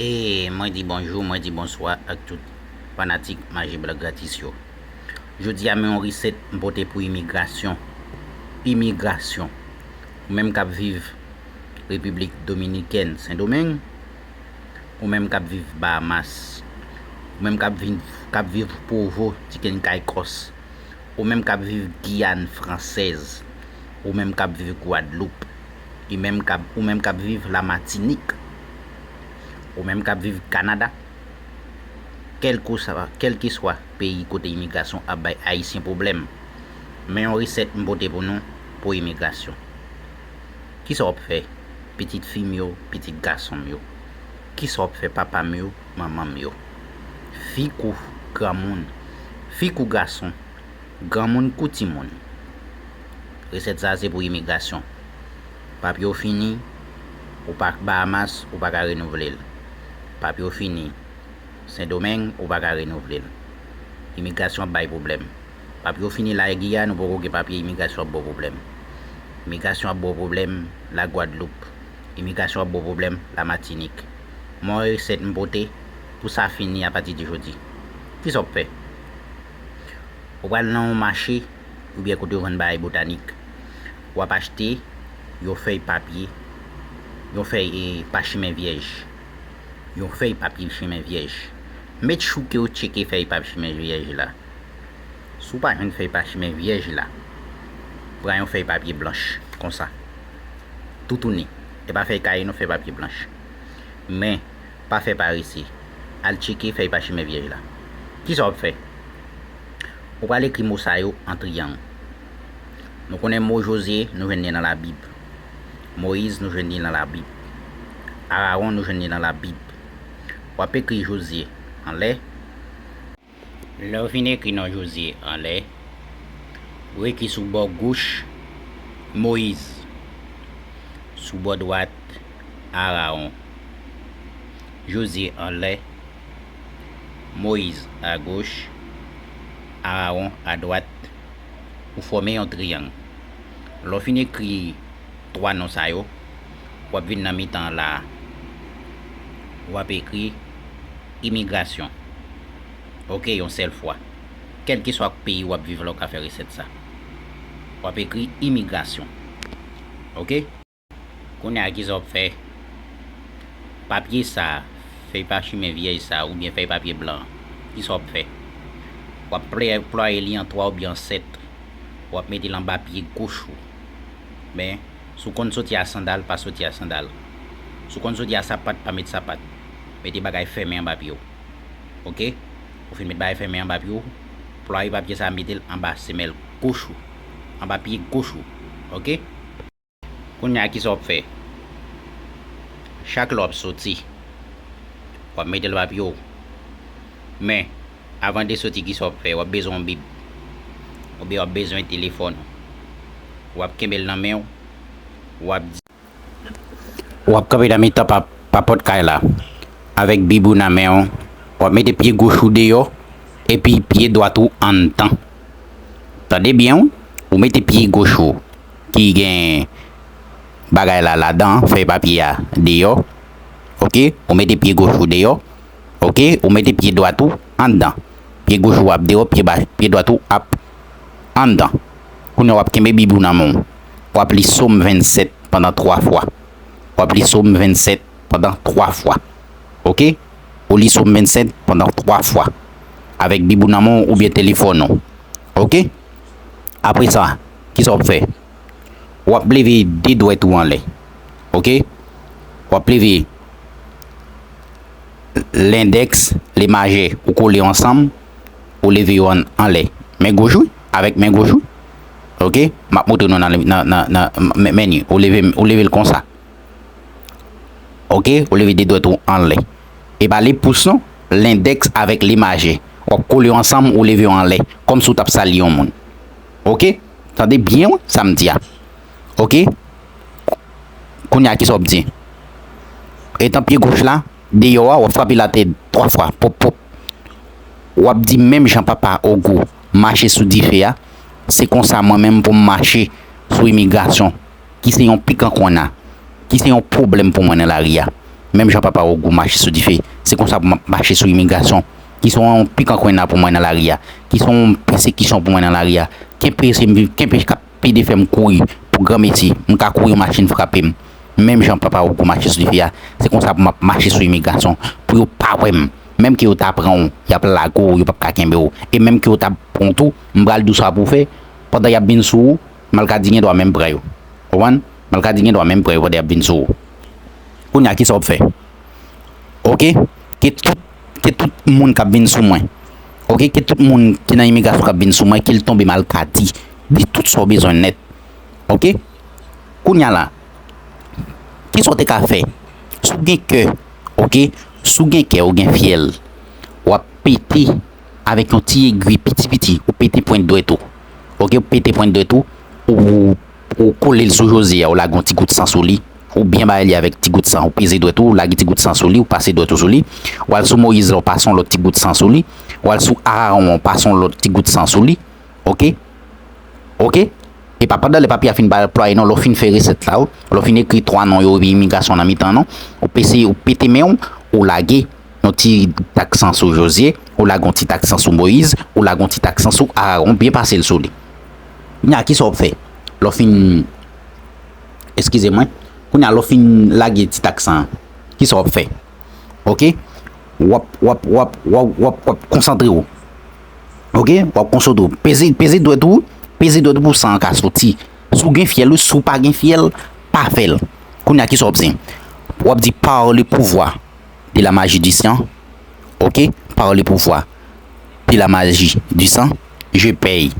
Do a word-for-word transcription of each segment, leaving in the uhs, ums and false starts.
E mwen di bonjou, mwen di bonswa ak tout fanatik Maji Blan Gratis yo. Jodi a, men yon resèt m pote pou imigrasyon. Imigrasyon. Ou menm k ap viv Repiblik Dominikèn, Sendomeng, ou menm k ap viv Bahamas, ou menm k ap viv, k ap viv Provo, Dikenn Caicos, ou menm k ap viv Giyàn Fransèz, ou menm k ap viv Gwadloup, e menm k ap, ou menm k ap viv Lamatinik, ou menm k ap viv Kanada, kèlkeswa, kèlkeswa peyi kote imigrasyon ap bay Ayisyen pwoblèm, men yon resèt m pote pou nou pou imigrasyon. Kisa w ap fè, pitit fi m yo, pitit gason m yo? Kisa w ap fè, papa m yo, manman m yo? Fi kou granmoun, fi kou gason, granmoun kou timoun. Resèt sa a se pou imigrasyon. Papye w fini, ou pa Bahamas, ou pa ka renouvle l. Papye w fini, Sendomeng, ou pa ka renouvle l. Imigrasyon ap bay pwoblèm. Papye w fini la Giyàn, ou poko gen papye, imigrasyon ap ba w pwoblèm. Imigrasyon ap ba w pwoblèm la Gwadloup. Imigrasyon ap ba w pwoblèm la Matinik. Mwen resèt m pote pou sa fini apati de jodi. Kisa w ap fè? Ou pral nan yon mache oubyen kote yo vann bagay botanik. W ap achte yon fèy papye, yon fèy, e, pachimen vyèj. Yon fèy papye chimen vyèj. Met chouke w tcheke fèy pachimen vyèj la. Si w pa jwenn fèy pachimen vyèj la, pran yon fèy papye blanch, konsa. Toutouni. E pa fèy kaye non, fèy papye blanch. Men, pa fè parese. Al tcheke fèy pachimen vyèj la. Kisa w ap fè? Ou pral ekri mo sa yo an triyang. Nou konnen mo Jozye, nou jwenn li nan Labib. Moyiz, nou jwenn li nan Labib. Arawon, nou jwenn li nan Labib. W ap ekri Jozye anlè. Lè w fin ekri non Jozye anlè, ou ekri sou bò goch Moyiz, sou bò dwat Arawon. Jozye anlè, Moyiz agoch, Arawon adwat, ou fòme yon triyang. Lè w fin ekri twa non sa yo, w ap vin nan mitan an la a. W ap ekri imigrasyon. Oke, yon sèl fwa. Kèlkeswa peyi w ap viv la, w ka fè resèt sa. W ap ekri imigrasyon. Oke? Kounye a, kisa w ap fè? Papye sa a, fèy pachimen vyèj sa a, oubyen fèy papye blan an, kisa w ap fè? W ap plè-, plwaye li an twa oubyen an sèt. W ap mete l anba pye goch ou. Men, si w konn soti a sandal, pa soti a sandal. Si w konn soti a sapat, pa met sapat. Mete bagay fèmen anba pye w. Oke? Ou fin met bagay fèmen anba pye w, plwaye papye sa a, mete l anba semèl goch ou. Anba pye goch ou. Oke? Kounye a, kisa w ap fè? Chak lè w ap soti, w ap mete l anba pye w. Men, avan de soti, kisa w ap fè? W ap bezwen yon Bib. Oubyen w ap bezwen telefòn ou. W ap kenbe l nan men w. W ap di, w ap kanpe nan mitan pa, pa pòt kay la, avèk Bib ou nan men w. W ap mete pye goch ou deyò, epi pye dwat ou anndan. Tande byen, wi. Ou mete pye goch ou ki gen bagay la ladan, fèy papye a, deyò. Oke? Ou mete pye goch ou deyò. Oke? Ou mete pye dwat ou anndan. Pye goch ou ap deyò, pye ba-, pye dwat ou ap anndan. Kounye a, w ap kenbe Bib ou nan men w. W ap li Sòm vennsèt pandan twa fwa. W ap li Sòm vennsèt pandan twa fwa. Oke? Ou li Sòm vennsèt pandan twa fwa. Avèk Bib ou nan men w oubyen telefòn ou. Oke? Apre sa, kisa w ap fè? W ap leve de dwèt ou anlè. Oke? W ap leve lendèks, lemajè, ou kole yo ansanm, ou leve yo an, anlè. Men goch ou, avèk men goch ou. Oke? M ap montre nou nan, nan, nan, nan, men, men li, ou leve, ou leve l konsa. Oke? Ou leve de dwèt ou anlè. E pa lepous non, lendèks avèk lemajè. W ap kole yo ansanm, ou leve yo anlè, kòmsi w t ap salye yon moun. Oke? Tande byen, wi, sa m di a. Oke? Kounye a, kisa w ap di? Etan pye goch la, deyò a, w ap frape l atè twa fwa, pòp, pòp. W ap di, menm jan papa Ogou mache sou dife a, se konsa mwen menm pou m mache sou imigrasyon, ki se yon pikan konna, ki se yon pwoblèm pou mwen nan lari a. Menm jan papa Ogou mache sou dife, se konsa pou m ap mache sou imigrasyon, ki se yon pikan kwenna pou mwen nan lari a, ki se yon pèsekisyon pou mwen nan lari a, kenpe se m viv, kenpe k ap pede fè m kouri pou gran mesi, m ka kouri yon machin frape m. Menm jan papa Ogou mache sou dife a, se konsa pou m ap mache sou imigrasyon, pou yo pa wè m. Menm ke yo ta pran w, y ap lage w, yo p ap ka kenbe w. E menm ke yo ta pran w tou, m pral di w sa pou w fè, pandan y ap vin sou ou, Malkadi gen dwa menm pran yo. Konprann? Malkadi gen dwa menm pran yo pandan y ap vin sou ou. Kounye a, kisa w ap fè? Oke? Ke tout, ke tout moun k ap vin sou mwen. Oke? Ke tout moun ki nan imigrasyon k ap vin sou mwen, ke l tonbe Malkadi. Di tout sa w bezwen nèt. Oke? Kounye a la, kisa w te ka fè? Si w gen kè, oke? Si w gen kè, ou gen fyèl, w ap pete avèk yon ti egri piti piti, ou pete pwent dwèt ou. Oke, ou pete pwent dwèt ou, ou, ou kole l sou Jozye a, ou lage yon ti gout san sou li, ou byen bay li avèk ti gout san, ou peze dwèt ou, ou lage ti gout san sou li, ou pase dwèt ou sou li, ou al sou Moyiz la, ou pase yon lòt ti gout san sou li, ou al sou Arawon, ou pase yon lòt ti gout san sou li, oke? Oke? Epa pandan lè papye a fin ba plwaye non, lè w fin fè resèt la, lè w fin ekri twa non yo epi imigrasyon nan mitan non, ou pese, ou pete men w, ou lage yon ti tak san sou Jozye, ou lage yon ti tak san sou Moyiz, ou lage yon ti tak san sou Arawon, byen pase l sou li. Kounye a, kisa w ap fè? Lè w fin, eskize mwen, kounye a, lè w fin lage ti tak san an, kisa w ap fè? Oke? W ap, w ap, w ap, w ap, w ap, w ap konsantre w. Oke? W ap konsantre w. Peze, peze dwèt ou, peze dwèt ou pou san an ka soti. Si w gen fyèl, wi, si w pa gen fyèl, pa fè l. Kounye a, kisa w ap di? W ap di, par le pouvoir de la magie du sang, oke? Par le pouvoir de la magie du sang, je paye.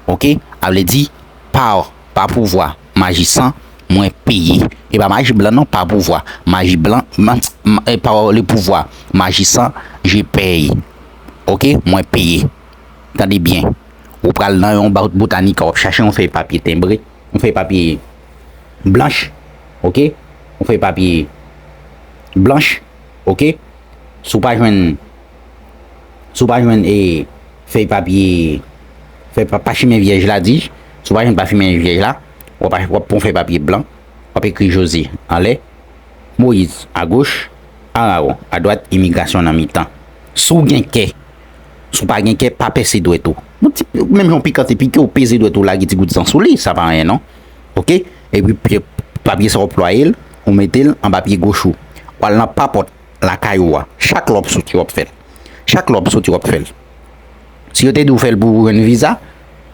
Oke? A vle di, pa, pa pouvwa maji san, mwen peye. E pa maji blan non, pa pouvwa maji blan, man, man, e pa le pouvwa maji san, je paye. Oke? Mwen peye. Tande byen. Ou pral nan yon ba-, botanika, w ap chache yon fèy papye tenbre, yon fèy papye blanch, oke? Yon fèy papye blanch, oke? Si w pa jwenn, si w pa jwenn, e, fèy papye, fèy pa, pachimen vyèj la, di, si w pa jwenn pachimen vyèj la, w ap, w ap pran fèy papye blan, w ap ekri Jozye anlè, Moyiz agoch, Arawon adwat, imigrasyon nan mitan. Si w gen kè, si w pa gen kè, pa pèse dwèt ou. Yon ti, menm jan w pikan te pike, w peze dwèt ou, lage ti gout san sou li, sa pa anyen non. Oke? Epi pye, papye sa w plwaye l, ou mete l anba pye goch ou. W al nan papòt lakay ou a. Chak lè w ap soti, w ap fè l. Chak lè w ap soti, w ap fè l. Si yo te di w fè l pou w jwenn viza,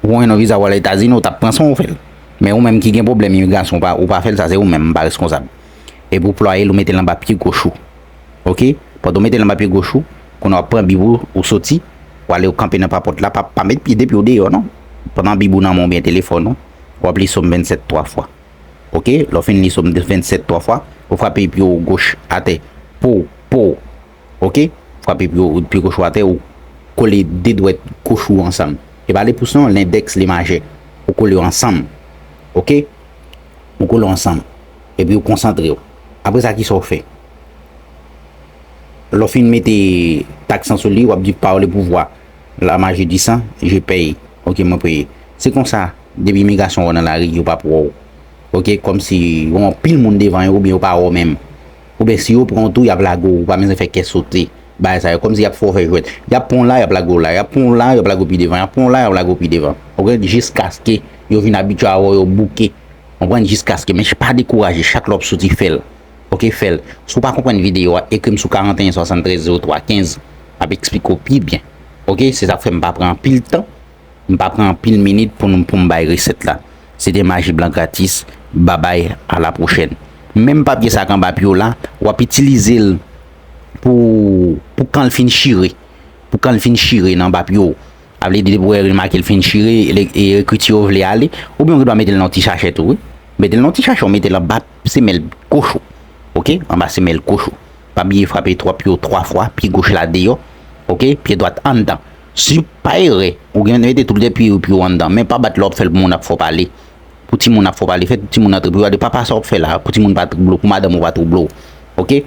ou jwenn yon viza, w al Etazini, ou t ap pran san w fè l. Men ou menm ki gen pwoblèm imigrasyon, ou pa, ou pa fè l, sa se ou menm, m pa reskonsab. Epi w plwaye l, ou mete l anba pye goch ou. Oke? Pandan w mete l anba pye goch ou, kounye a w ap pran bib ou, ou soti, w ale w kanpe nan papòt la, pa, pa met pye depi w deyò non. Pran bib ou nan men w oubyen telefòn ou, w ap li Sòm vennsèt twa fwa. Oke? Lè w fin li Sòm vennsèt twa fwa, ou frape pye w goch atè. Pou, pou. Oke? Frape pye w, pye goch ou atè, ou kole de dwèt goch ou ansanm. E pa le pous non, lendèks, le majè. Ou kole yo ansanm. Oke? Ou kole yo ansanm. Epi ou konsantre w. Apre sa, kisa w fè? Lè w fin mete tak san sou li, w ap di, par le pouvoir, la magie du sang, je paye. Oke, mwen peye. Se konsa, depi imigrasyon wè w nan lari, yo p ap wè w. Oke, kòmsi yo anpil moun devan yo, oubyen yo pa wè w menm. Oubyen si yo pran w tou, y ap lage w, ou pa bezwen fè kè sote. Bagay sa yo, kòmsi y ap fè w fè jwèt. Y ap pran w la, y ap lage w la, y ap pran w la, y ap lage w pi devan, y ap pran w la, y ap lage w pi devan. Oke, jiskaske yo vin abitye a wè w, yo bouke. Konprann? Jiskaske, men pa dekouraje, chak lè w ap soti, fè l. Oke, fè l. Si w pa konprann videyo a, ekri m sou karannteyen swasanntrèz zewo twa kenz, m ap eksplike w pi byen. Oke, se sa k fè m pa pran anpil tan, m pa pran anpil minit pou nou, pou m bay resèt la. Se te Maji Blan Gratis, babay, a la pwochèn. Menm papye sa k anba pye w la, w ap itilize l pou, pou kan l fin chire. Pou kan l fin chire nan papye w. A vle di depi w remake l fin chire, le, e ekriti yo vle ale, oubyen w gen dwa mete l nan yon ti sachè tou, wi. Mete l nan yon ti sachè, w mete l anba semèl goch ou. Oke? Anba semèl goch ou. Pa bliye frape twa pye w twa fwa, pye goch la deyò. Oke? Pye dwat anndan. Si pa erè, ou gen mete tout de pye, pye w anndan, men pa bat lè w ap fè l pou moun ap fè w pale. Pou timoun ap fè w pale, fè tout timoun antre pou yo gade papa sa w ap fè la, pou timoun pa twouble w, pou madanm ou pa twouble w. Oke?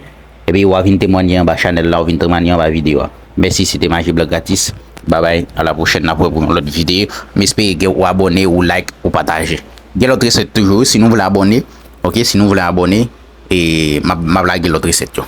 Epi w a vin temwanye anba chanèl la, w vin temwanye anba videyo a. Mèsi, se te Maji Blan Gratis. Babay, a la pwochèn, n ap wè pou yon lòt videyo. M espere ke ou abòne, ou like, ou pataje. Gen lòt resèt toujou, wi, si nou vle abòne, oke, si nou vle abòne, e m ap, m ap lage lòt resèt yo.